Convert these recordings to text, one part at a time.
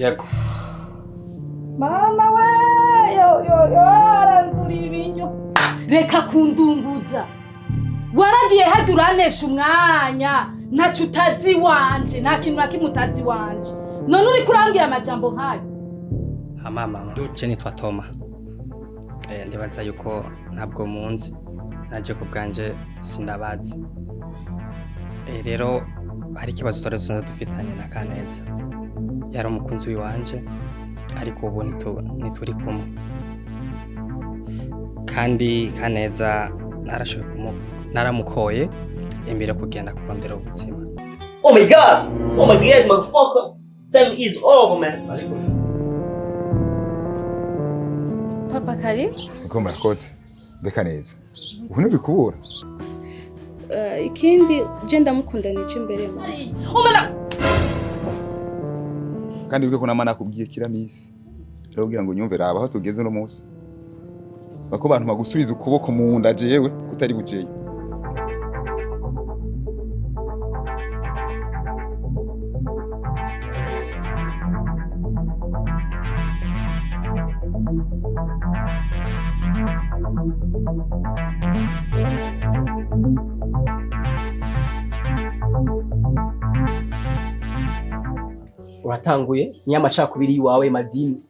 Yego. Mama we, yo yo yo, aranzura ibinyo. Reka kundunguza. Waragiye hajya uranesha umwanya, ntaco utazi wanje, nta kintu na kimwe utazi wanje. None uriko urambwira amajambo nkayo? Hama mama, je nitwa Toma. Ndibaza yuko ntabwo munzi. Naje ku bwanje sindabazi. Rero hari ikibazo twari dusanzwe dufitanye na Kaneza. Yari umukunzi wiwanje, ariko ubu ntituri kumwe. Kandi Kaneza narashoboye naramukoye imbere kugenda kurondera ubuzima. Oh my God! Oh my God, motherfucker! Time is over, man. Papa kari. Uko murakoze. Mbeka neza. Ubu ntibikubura. Ikindi je ndamukunda nije imbere mama. Umena. Kandi wibuke ko nama nakubwiye kira misi. Rero kugira ngo unyumve raba aho tugeze uno munsi. Bako bantu bagusubiza ukuboko mu nda jewe kutari bujeyo. Uratanguye niyo amacakubiri iwawe madini,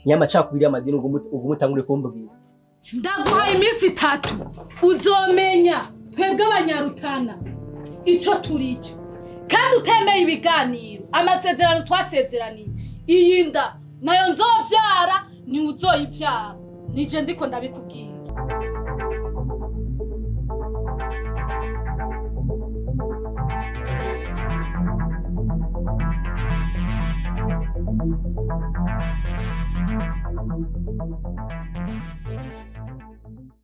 niyo amacakubiri y'amadini uguma utangure kumbwira. Ndaguhaye iminsi itatu uzomenya twebwe abanyarutana ico turico, kandi utemeye ibiganiro amasezerano twasezeraniye, iyi nda nayo nzovyara ni uzoyivyara, nije ndiko ndabikubwira.